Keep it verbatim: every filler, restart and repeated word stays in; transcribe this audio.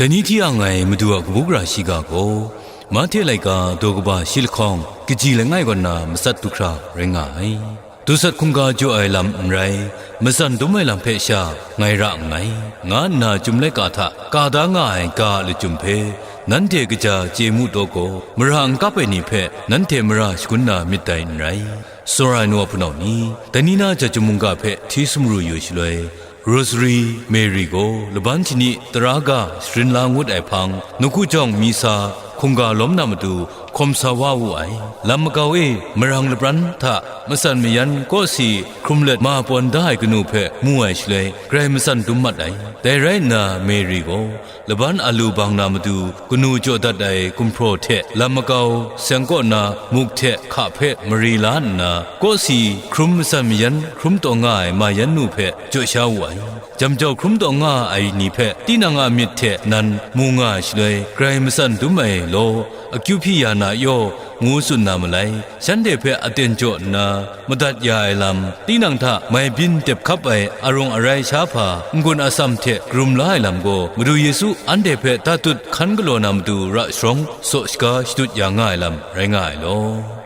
Dai ni hti yang ai Madu a kabu gara shiga gaw, Mahte laika daw kaba shi lahkawng kaji langai kaw na matsat du hkra rai nga ai. Dusat hkungga jaw ai lam n rai, matsan dum ai lam hpe sha ngai ra nngai, nga nna Chyum laika hta ka da nga ai ga a lachyum hpe, nanhte kaja chye mu taw gaw, mara n kap ai ni hpe nanhte mara shangun na myit dai n rai. Tsawra ai nu a hpunau ni, dai ni na Jahtum mungga hpe hti sumru yu shaloi, Rosary Mary gaw laban shani tara ga sharin la ngut ai hpang, nawku jawng mi sa hkungga lawm na matu hkawm sa wa wu ai. Lam makau e marang lapran hta matsan mayan kawsi hkrum let ma pawn da ai kanu hpe mu ai shaloi, grai matsan dum mat ai. Dai rai nna Mary gaw laban alu bang na matu kanu jaw dat ai gumhpraw hte lam makau seng kaw na muk hte hka hpe mari la nna, kawsi hkrum matsan mayan hkrum taw nga ai ma yan nu hpe jaw sha wu ai. Jam jau hkrum taw nga ai ni hpe tinang a myit hte nan mu nga ai shaloi, grai matsan dum ai law, akyu hpyi ya na yaw, ngu tsun na malai. Shanhte hpe aten jaw nna, madat ya ai lam, tinang hta mai byin dep hkap ai arung arai sha hpa, n-gun atsam hte karum la ai lam gaw, Madu Yesu anhte hpe tatut hkan galaw na matu ra sharawng saw shaga shadut ya nga ai lam rai nga ai law.